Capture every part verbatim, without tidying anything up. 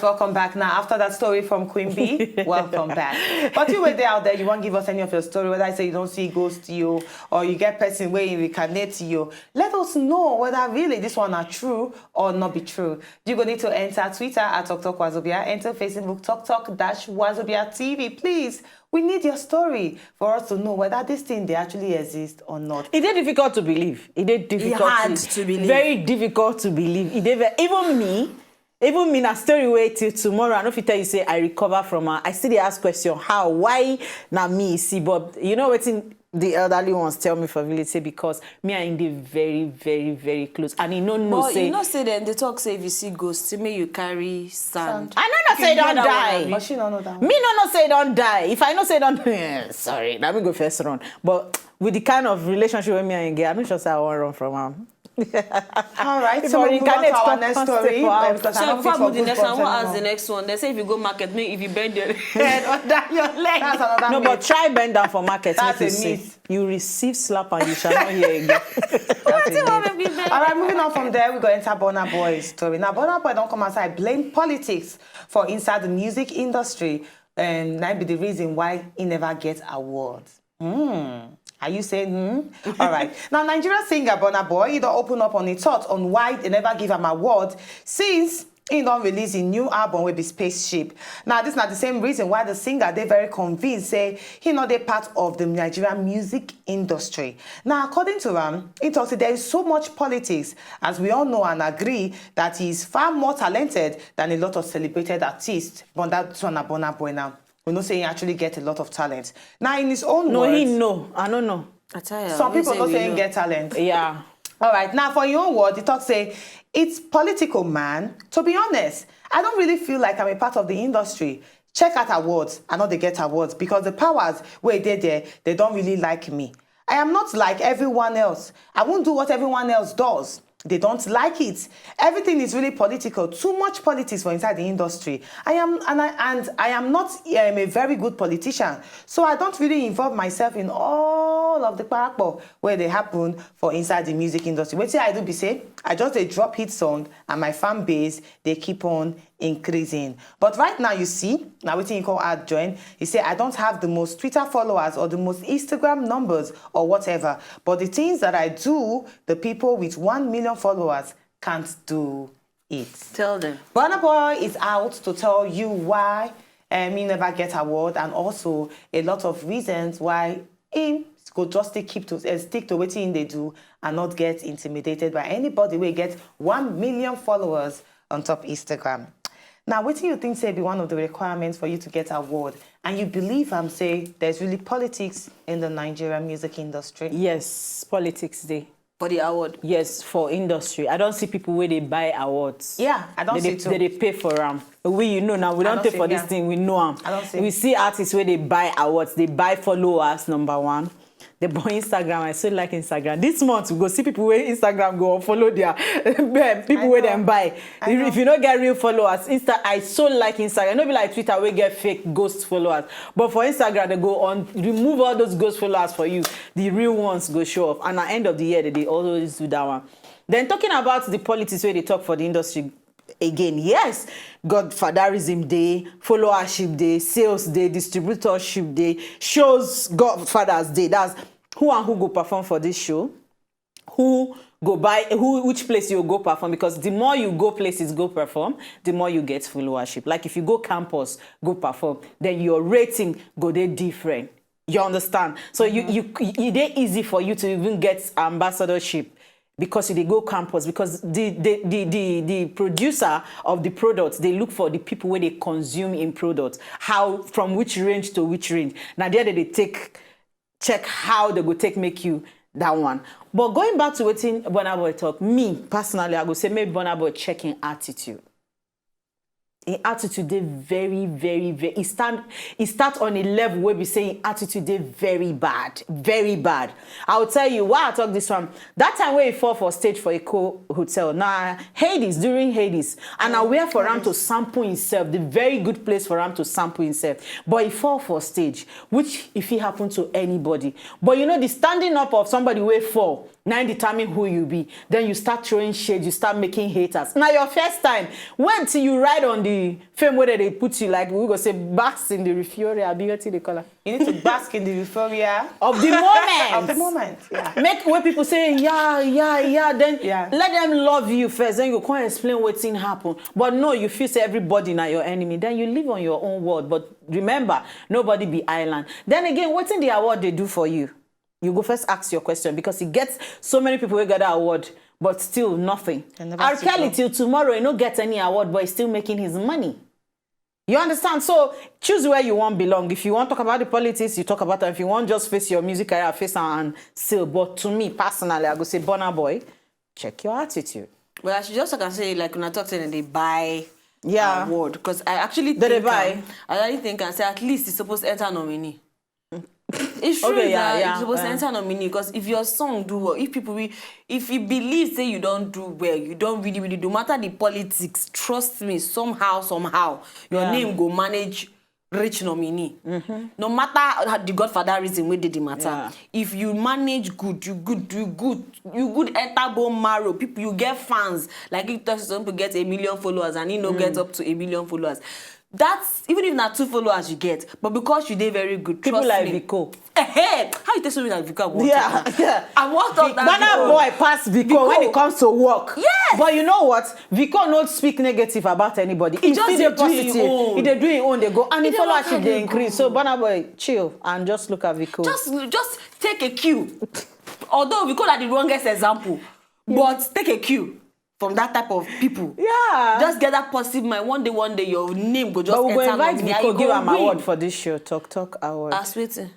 Welcome back now. After that story from Queen B, welcome back. But you were there out there, you won't give us any of your story, whether I say you don't see ghost you or you get person where you reincarnate you. Let us know whether really this one are true or not be true. You go need to enter Twitter at Talk Talk Wazobia, enter Facebook Talk Talk dash Wazobia T V. Please, we need your story for us to know whether this thing they actually exist or not. E dey difficult to believe. E dey difficult. Hard to believe. Very difficult to believe. E dey ve- even me, even me na story wey till tomorrow I no fit tell you say I recover from am. I still dey ask question how, why na me e see, but you know wetin the elderly ones tell me for village say because me and him dey very very very close and he no know But say you know say dem dey talk say if you see ghost, say make you carry sand. I no know say e don die. But she no know that one. Me no know say e don die. If I know say e don, sorry, na me go first run. But with the kind of relationship wey me and him get, I no sure say I wan run from am. All right, If so I we move on to reincarnate, our come- next come story. stay for uh, house. because I So don't before fit I move the forgive next one, I wan God's ask the anymore. Next one. They say if you go market, make if you bend your head under your leg. That's another No, myth. But try bend down for market. That's Make a you see. Myth. You receive slap and you shall not hear again. That's a myth. All right, moving on from there, we go enter Burna Boy story. Now, Burna Boy don't come outside blame politics for inside the music industry, and that be the reason why he never get awards. Hmm. Are you saying hmm? All right. Now, Nigeria singer Burna Boy, he don't open up on a thought on why they never give him award since he don't release a new album with the Spaceship. Now, this is not the same reason why the singer they very convinced say he not a part of the Nigerian music industry. Now, according to him, he talks that there is so much politics, as we all know and agree that he is far more talented than a lot of celebrated artists. But that's one Burna Boy now. We know say he actually get a lot of talent. Now, in his own No, words, he no. I don't know. I tell you, some people don't say he get talent. Yeah. All right, now for your own word, you talk say it's political, man. To be honest, I don't really feel like I'm a part of the industry. Check out awards, I know they get awards because the powers where they there, they don't really like me. I am not like everyone else. I won't do what everyone else does. They don't like it. Everything is really political. Too much politics for inside the industry. I am and I and I am not um, a very good politician, so I don't really involve myself in all of the parapor where they happen for inside the music industry. What I do be say, I just a drop hit song and my fan base they keep on increasing. But right now, you see, now waiting you call add join. He say I don't have the most Twitter followers or the most Instagram numbers or whatever. But the things that I do, the people with one million followers can't do it. Tell them. Burna Boy is out to tell you why um, he never get award and also a lot of reasons why him go just still keep to uh, stick to what they do and not get intimidated by anybody. We get one million followers on top Instagram. Now, what do you think say be one of the requirements for you to get award? And you believe I'm say there's really politics in the Nigerian music industry? Yes, politics day. For the award. Yes, for industry. I don't see people where they buy awards. Yeah, I don't they, see they, too. They, they pay for them. We, you know now, we don't, don't pay see, for this yeah. Thing, we know them. I don't see. We see artists where they buy awards, they buy followers, number one. They buy Instagram. I so like Instagram. This month, we go see people where Instagram go follow their people where know. Them buy. I If, know. If you don't get real followers, Insta, I so like Instagram. No be like Twitter, we get fake ghost followers. But for Instagram, they go on, remove all those ghost followers for you. The real ones go show up. And at the end of the year, they, they always do that one. Then talking about the politics where they talk for the industry, again, yes, godfatherism day, followership day, sales day, distributorship day, shows godfathers day. That's who and who go perform for this show, who go buy, who, which place you go perform, because the more you go places go perform, the more you get followership. Like if you go campus go perform, then your rating go dey different. You understand? So you you e dey easy for you to even get ambassadorship because you dey go campus, because the the the the, the producer of the product dey look for the people wey dey consume im product, how, from which range to which range. Na there they dey take check how they go take make you that one. But going back to wetin Burna Boy talk, me personally, I go say make Burna Boy check im attitude. Im attitude dey very very very e stand e start on a level wey be say im attitude dey very bad, very bad. I will tell you why I talk this one. That time wey e fall for stage for Eko hotel, na Hades, during Hades, and na where for am to sample himself, the very good place for am to sample himself, but e fall for stage, which e fit happen to anybody. But you know the standing up of somebody wey fall Now determine who you be. Then you start throwing shade, you start making haters. Now your first time, wait till you ride on the fame where they put you, like we go say, bask in the euphoria, be what they call it. You need to bask in the euphoria Of the moment. of the moment. Yeah. Make where people say, yeah, yeah, yeah. Then Yeah. let them love you first. Then you can't explain what thing happen. But no, you feel say everybody now your enemy. Then you live on your own world. But remember, nobody be island. Then again, what in the award they do for you? You go first ask your question because it gets so many people will get that award, but still nothing. And never R. see Kelly God. Till tomorrow, you not get any award, but he's still making his money. You understand? So choose where you want belong. If you want talk about the politics, you talk about it. If you want just face your music career, face am and still. But to me personally, I go say, Burna Boy, check your attitude. Well, I should just talk and say, like, when I talk to them, they buy Yeah. award. Because I actually They think, dey buy. um, I actually think and say, at least it's supposed to enter nominee. It's true Okay, yeah, that yeah, it's supposed to yeah. enter nominee because if your song do well, if people, re- if you believe say you don't do well, you don't really, really do matter the politics. Trust me, somehow, somehow, your Yeah. name go manage reach nominee. No matter how the godfather reason wey dey the matter. Yeah. If you manage good, you good, you good, you good enter bone marrow. People, you get fans. Like if some people get a million followers and he no get up to a million followers. That's even if na two followers you get, but because you dey very good, People trust like me. Vico. Hey, how you take something like Vico? I want Yeah, talk. yeah. I want talk that. Burna Boy pass Vico when Vico. It comes to work. Yes. But you know what? Vico not speak negative about anybody. He just still dey dey do him positive. own. He dey do him own. They go and He the dey followership waka they dey increase. go. So Burna Boy, chill and just look at Vico. Just, just take a cue. Although Vico na the wrongest example, but take a cue from that type of people. Yeah. Just get that positive mind. One day, one day, your name go just But we go enter invite nominee. Vico, You give go am win. Award for this show. Talk talk award. As waiting.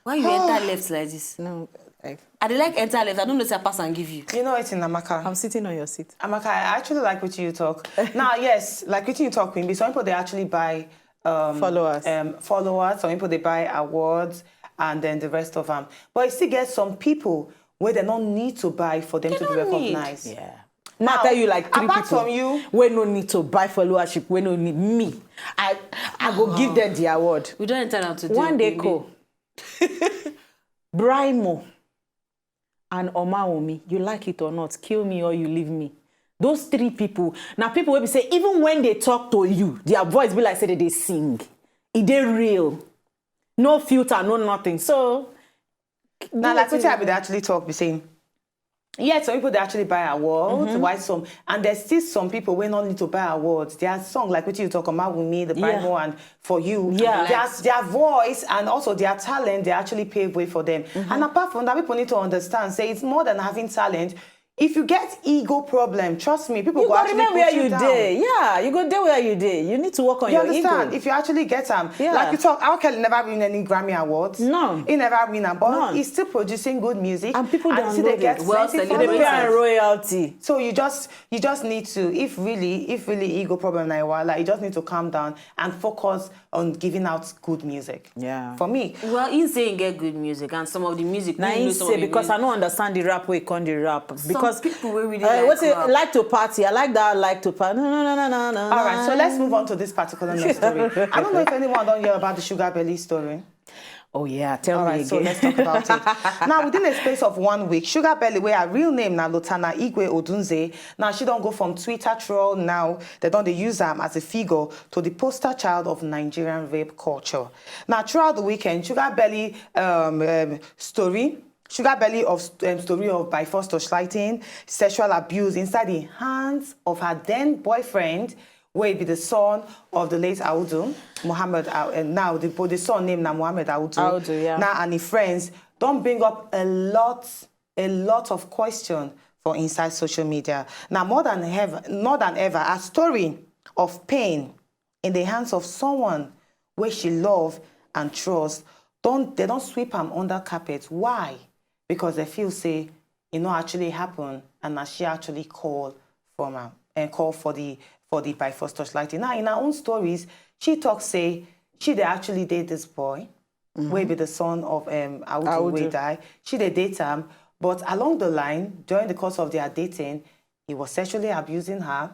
Why you enter left like this? No, like, I dey like enter left. I don't know if I pass and give you. You know it's in Amaka. I'm sitting on your seat. Amaka, I actually like what you talk. Now, yes, like what you talk, Queen, some people they actually buy um, Followers. Um, followers. Some people they buy awards and then the rest of them. But you still get some people where they don't need to buy for them They to be don't need. Recognized. Yeah. Now, Now I tell you like three apart people from you, wey no need to buy followership, wey no need me. I I go give them the award. We don't enter am today. One day, Queen. Co. Brymo and Omawumi, you like it or not, kill me or you leave me. Those three people, now people will be say, even when they talk to you, their voice be like say they, they sing. It dey real. No filter, no nothing. So now like what I would actually talk be saying. Yeah, some people they actually buy awards, why some, and there's still some people where not need to buy awards. Their song, like what you talk about with me, the Yeah. Bible, and for you, Yeah. their, their voice and also their talent, they actually pave way for them. And apart from that, people need to understand, say it's more than having talent. If you get ego problem, trust me, people You go go actually remain put where you you down. Dey. Yeah, you go dey where you dey. You need to work on You your understand? ego. If you actually get them, Yeah. like you talk, R. Kelly never win any Grammy awards. None. He never win them, but None. He's still producing good music. And people and see they download get it. Well plenty They dey pay followers. am royalty. So you just you just need to, if really if really ego problem na wahala, you just need to calm down and focus on giving out good music. Yeah. For me, Well, he say he get good music, and some of the music. Na we know him some say of the because music. I don't understand the rap wey come the rap because Some people wey really uh, like what's it rap. Like to party. I like that. I like to party. No, no, no, no, no, no. all right. So let's move on to this particular news story. I don't know if anyone don't hear about the Sugar Belly story. Oh yeah, tell All me right, so again. Let's talk about it. Now, within a space of one week, Sugar Belly, where her real name now Lotana Igwe Odunze, now she don't go from Twitter troll. Now they don't they use them as a figure to the poster child of Nigerian rape culture. Now, throughout the weekend, Sugar Belly um, um, story. Sugar Belly of st- um, story of by force torchlighting, sexual abuse inside the hands of her then boyfriend, wey be the son of the late Audu, Muhammad, Au- and now the, the son name na Muhammad Audu. Audu, yeah. Now and his friends don't bring up a lot, a lot of question for inside social media. Now more than ever, more than ever, a story of pain in the hands of someone where she love and trust. Don't they don't sweep am under carpet? Why? Because they feel say it not actually happen, and that she actually call from am and call for the for the by force torchlighting. Now in her own stories, she talks say she they actually date this boy, wey be the son of um Audu, Audu. Wey die. She they date him, but along the line during the course of their dating, he was sexually abusing her.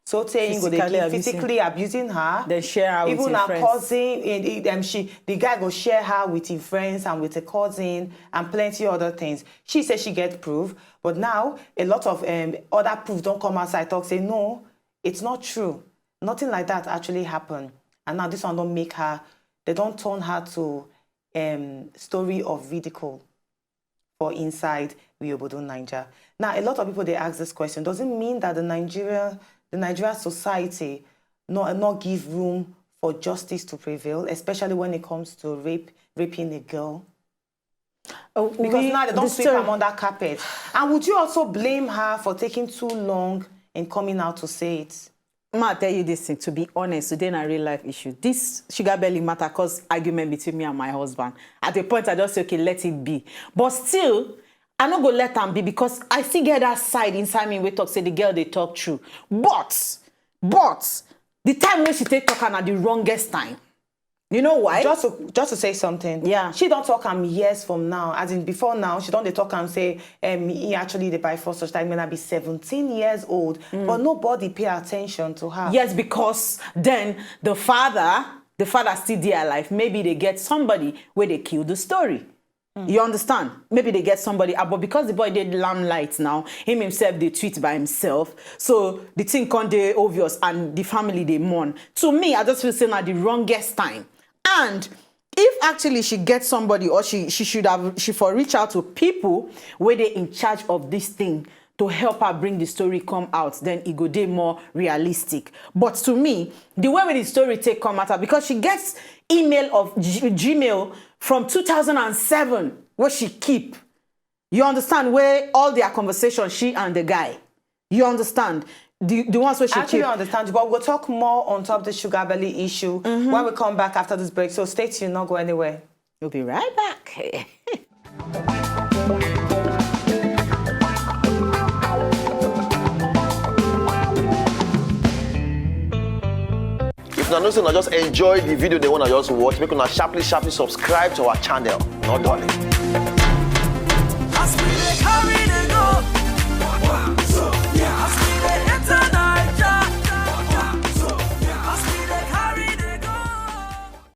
So saying go dey Physically keep abusing. Physically abusing her. Then share her with Even him her friends. Cousin, in, in, um, she the guy go share her with him friends and with a cousin and plenty other things. She said she get proof, but now a lot of um, other proof don't come outside talk say no, it's not true. Nothing like that actually happened. And now this one don't make her. They don't turn her to um, story of ridicule for inside Wiobodo Niger. Now, a lot of people they ask this question: does it mean that the Nigeria, the Nigeria society, not not give room for justice to prevail, especially when it comes to rape, raping a girl? Oh, Because now they don't sweep them under carpet. And would you also blame her for taking too long in coming out to say it? Ma tell you this thing, to be honest, today na real life issue. This sugar belly matter cause argument between me and my husband. At a point, I just say, okay, let it be. But still, I no go let am be because I still get that side inside me wey talk say the girl dey talk true. But, but the time wey she take talk am na the wrongest time. You know why? Just to just to say something. Yeah. She don't talk am years from now. As in before now, she don't dey talk am say um he actually dey by force such time when I be seventeen years old. But nobody pay attention to her. Yes, because then the father, the father still dey alive. Maybe they get somebody where they kill the story. You understand? Maybe they get somebody, ah, but because the boy did limelight now, him himself they tweet by himself. So the thing can dey obvious and the family they mourn. To me, I just feel saying at the wrongest time. And if actually she gets somebody or she she should have she for reach out to people where they in charge of this thing to help her bring the story come out, then it go dey more realistic. But to me, the way with the story take come out because she gets email of G- Gmail from two thousand seven where she keep. You understand where all their conversation, she and the guy. You understand the the ones where she I actually keep. Understand you, but we'll talk more on top of the sugar belly issue when we come back after this break. So stay tuned, not go anywhere. We'll be right back. If una know say una just enjoy the video they wanna just watch, make una sharply sharply subscribe to our channel. Not darling.